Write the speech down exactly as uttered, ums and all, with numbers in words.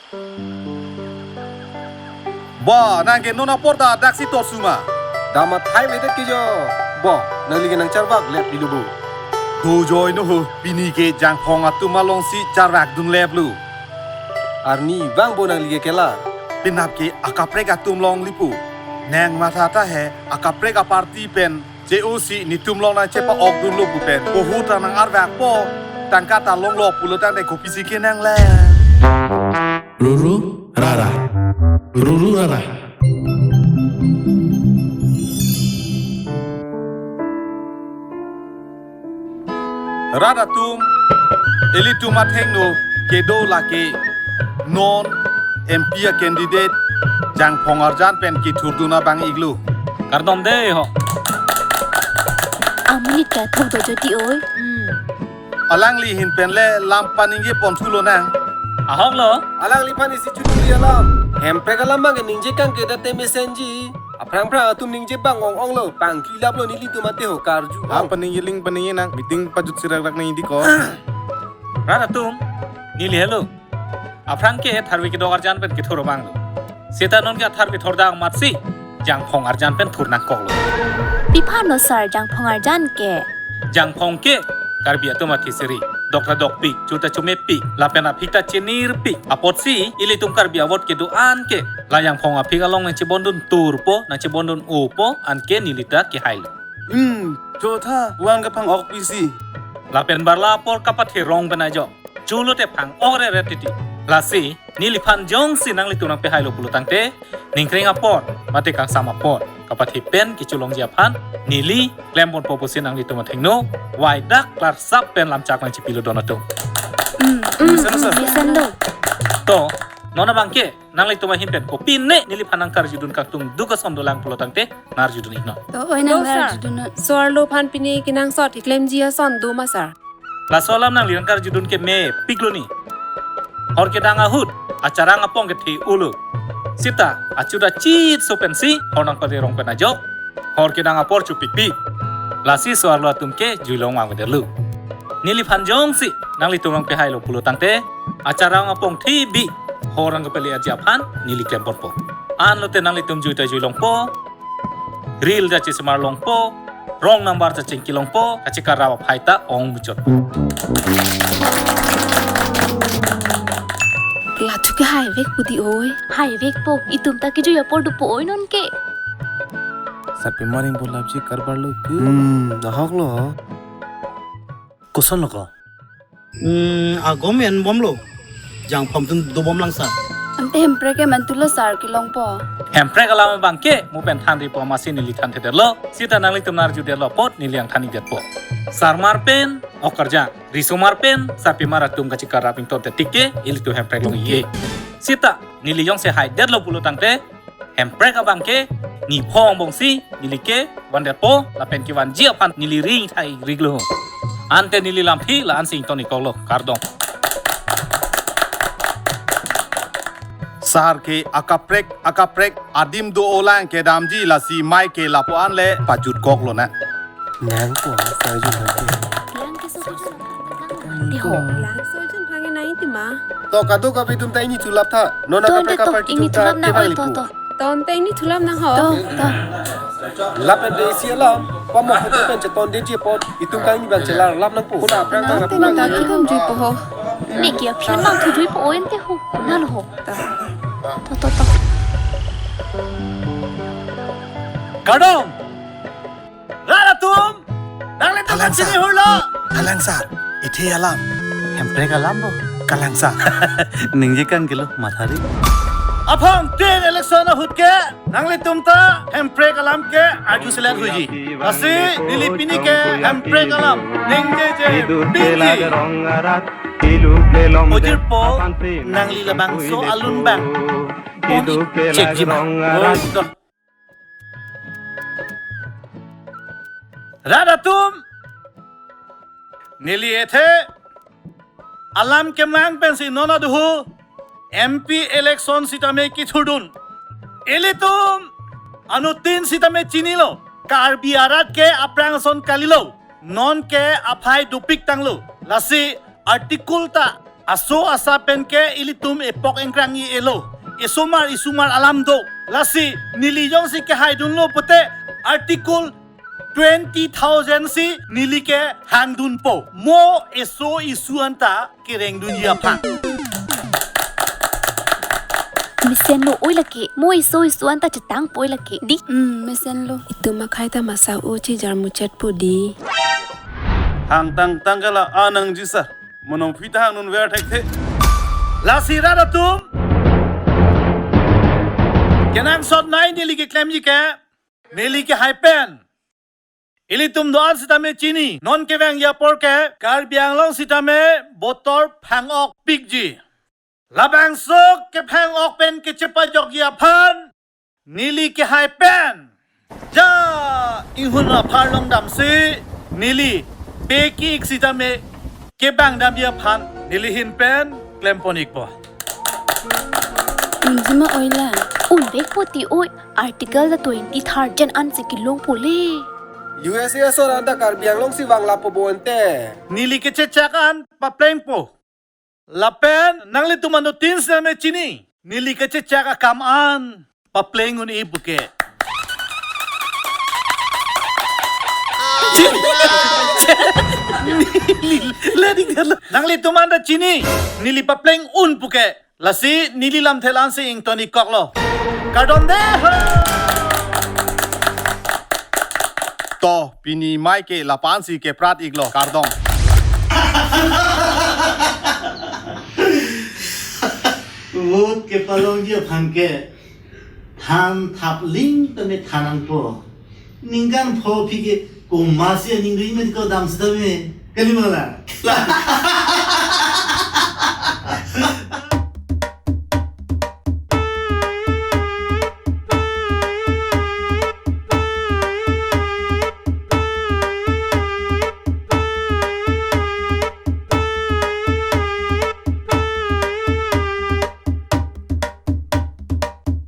Ba, nang ke non apor ta daksi torsuma. Damat hai medet ke jo. Ba, nangli ke nangcharvak lep di lubu. Dojoi no ho, pini ke Jangphong atum alongsi charvakdun leplo. Arni vangbo nangli ke kelar. Penap ke akaprek atum longle pu. Nang matha tahai, akaprek aparty pen che-osi netum along nangchepa-okdunlo pu pen. Kohu ta nang-arvakpo. Tangka ta longlo pulo tangte kopisi kenang le. Ruru rara. Ruru rara. Rat atum, ilitum athengno kedo lake non M P a candidate Jangphong Arjan pen kethurdun abang iklo. Kardom de ho. Amonit ke thok do jodi oi. Hmm. Alangli ahin pen le lam paningje ponthulo nang. Ahok lo. Alangliphan isi chuduri alam. Hemprek alam abang ke ningje kangke date mesenji. Aphrang phrang atum ningje bang ong-onglo, pangkilaplo nelitum ate ho karju. Ang paningje ling paningje nang, meeting pajutsi rakrak nang idi ko. Rat atum, neli helo. Aphrang ke tharve kedok arjan pen kethur abanglo. Seta non ke tharve thordang amatsi, Jangphong Arjan pen thur nangkoklo. Pi aphan lo sir Jangphong Arjan ke? Jangphong ke Karbi atum athi siri, dok ta dokpik, cho ta chomepik, lapen aphik ta chinirpik. Apotsi ilitum Karbi a-vote kedo-an ke la Jangphong aphik along nangchebondun turpo, nangchebondun-opo, anke neli ta kehailo. Hmm, chotha, wan kaphang-ok pisi. Lapen barla apor kapathe rong pen ajok. Chulo te phang-ok rere titi. Lasi, neliphan jongsi nanglitum nangpehailo pulo tangte, ningkreng apor, mate kangsam apor kapathe pen kecholongji aphan, neli klem ponpo pusi nanglitum athengno, waidak klarsap pen lamchak nangchipilo don atum. Hmm, hmm, mesen lo, sir. Mesen lo. To, non abang ke, nanglitum ahin pen kopine neliphan nangkarjudun kangtung duk ason dolang pulo tangte, nang-arjudun iknon. To, oi, do, sir. Nang-arjudun non. So-arlo aphan pini kenangsot keklemji ason do ma, sir? Laso alam nangli nangkarjudun ke mepiklo ni. Hor kedang ahut, acharang apong kethe-olo. Seta, achut achitso pensi, hor nangpale rong pen ajok. Hor kedang apor chopikpik. Lasi so-arlo atum ke juilong vangvedetlo. Neliphan jongsi, nanglitum nangpehailo pulo tangte, acharang apong thebi, hor nangkepale aji aphan, neli klem ponpo. Anlote nanglitum jui ta juilongpo. Ril ta chesemar longpo, wrong number ta chingki longpo, kachekarap aphai ta ong muchot. Lachu ke haivek pu di oi. Haivekpo, itum ta kejui apor dopo oi non ke. Sapimar ingbo lapji karbar lo ke. Hmm, ahok lo. Koson lo ko? Hmm, agom enbomlo. Jangphong atum dobom lang sir. Ante Hemprek ke mantulo sir kelongpo. Hemprek alam abang ke mo pen thanripo amatsi neli thanthedetlo. Seta nanglitum nang-arjudetlo apot neli ang thanidetpo. Sarmar pen, ok karjang. Risomar pen, sarpimar atum kachekarap ingtonte tik ke, ilitum Hemprek long-e. Seta, neli jongsi haidetlo pulo tangte, Hemprek abang ke, ni phong bongsi, neli ke, vandetpo, lapen kevanji aphan, neli ring thai riglo. Ante neli lamthe, la-ansi ington-ikkoklo, kardom. Sir ke akaprek, akaprek, adim do-olang kedamji lasi mai ke lapu-an le pajutkoklo na. Nang ko, sir jun nang ke. Lang ke so ko. Di ho. Lang so jun phange nai ti ma. To kado ka bidum ta ingni thulap tha. Nona to, ka ante preka to, party ingni tum ta thulap na, kevang oi, to, lipu. To. To, ante ingni thulap na ho. To, to. Lapen de isi alam, pamok hote pen cheton de ji apot, itum kangni bang chelar lap nangpo. Kuna aphrang nang tang ante nang ta kidam ji po ho. Ne ki aphian mang thu jui po oi ante ho. Nalo ho. To. To, to, to. Kardom! Rat atum! Nanglitum alang chini sir. Hurlo! Alang sir, ithe alam. Hemprek alam bo. Kalang sir. Ningje kangkelo, mathari. Aphangtin election ahut ke, nanglitum ta Hemprek alam ke arjuselet huiji. Lasi, neli pini ke Hemprek alam. Ningjeje, pinji. Ojirpo, nangli labangso alun bang. Pon-ik chekji ma. Oi, to. Rat atum, neli ethe alam kemang pensi non aduhu M P election sitame kithurdun. Ilitum anuttin sitame chinilo, Karbi arat ke aphrang ason kalilo, non ke aphai dopik tanglo. Lasi article ta Aso asa pen ke ilitum epok engkrang i-elo. Esomar esomar alam do. Lasi neli jongsi kehaidunlo pute Article twenty thousand si neli kehangdunpo. Mo eso esu anta kerengdunji aphan. Mesenlo oi lake. Mo eso esu anta chetangpo oi lake. Di. Hmm, mesenlo. Itum akhei ta masa uchi jarmuchet po di. Hangtang tangkala anang jisa. Monong phi ta hangdun ver thekthe. Lasi rat atum, kenangsot nei neli keklemji ke, neli kehai pen ilitum do-an sitame chini. Non kevangji apor ke Karbi Anglong sitame botor phang-okpikji. Labangso kephang-ok pen kechepajokji aphan neli kehai pen ja inghun aphar along damsi neli pe ki-ik sitame kebang damji aphan neli ahin pen klempon-ikpo. Unji ma oi la? Unvekpo ti oi. Article la twenty third jen ansi kelongpo le. U S A asor anta Karbi Anglong si vanglapo bo ante. Neli kechechak an paplengpo. Lapen nanglitum anuttin sitame chini. Neli kechechak akam an papleng un-e puke. Neli, neli, neli, nanglitum anta chini. Neli papleng un puke. Lasi neli lamthe la-ansi ington-ikkoklo. Kardom dei ho. To, pini mai ke lapu-ansi keprat-iklo. Kardom. Vote kepalongji aphan ke than thap ling tame than nangpo. Ningkan pho aphi ke komatsi aning ri men ko dam sitame. Kali ma la?